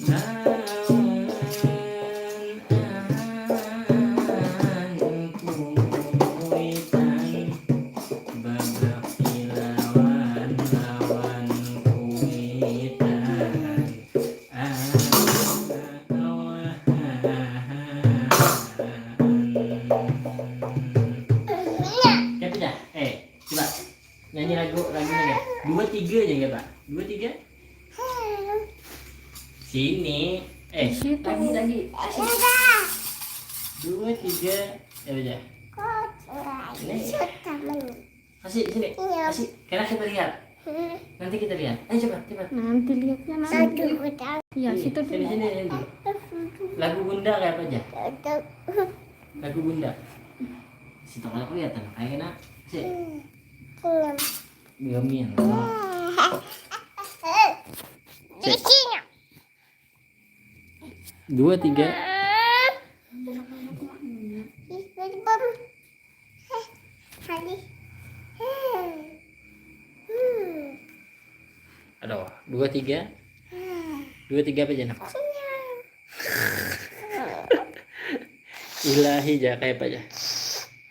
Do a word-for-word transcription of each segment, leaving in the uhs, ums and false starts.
Awan, awan kuitan, babak ilawan lawan kuitan. Awan, awan. Kaya apa dah? Eh, coba. Nyanyi lagu, lagunya dah. Dua, tiga aja, kaya apa? Dua, tiga. Sini. Eh, Situ. Lagi, lagi. Sudah. Dua, tiga. Ya udah. Kok Ini. Sudah men. Kasih sini. Iya. Kasih. Karena kita lihat. Hmm. Nanti kita lihat. Ayo coba, coba. Nanti lihatnya nanti. Satu udah. Ya, situ Sini, dulu. sini, sini. Lagu Bunda kayak apa aja? Satu. Lagu Bunda. Situ kalau kelihatan kayak kena. Sih. Senyum. Gamin. Di sini. Dua, tiga. Ih, bom. Heh, tadi. Heh. Hmm. Aduh, dua, tiga. Heh. Dua, tiga apa aja, nak? Senyum. Ilahi aja, kayak apa aja?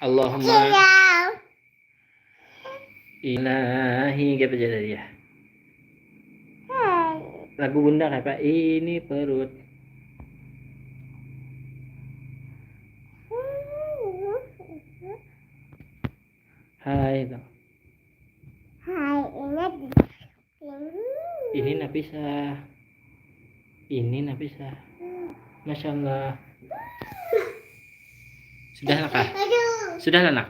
Allahumma Senyum. ilahi, kayak apa aja tadi ya? Heh. Lagu Bunda kayak apa? Ini perut. Hai itu. Hai, ini. Ini Nafisa. Ini Nafisa. Masya Allah. Sudah lah kah? Aduh. Sudah lah nak.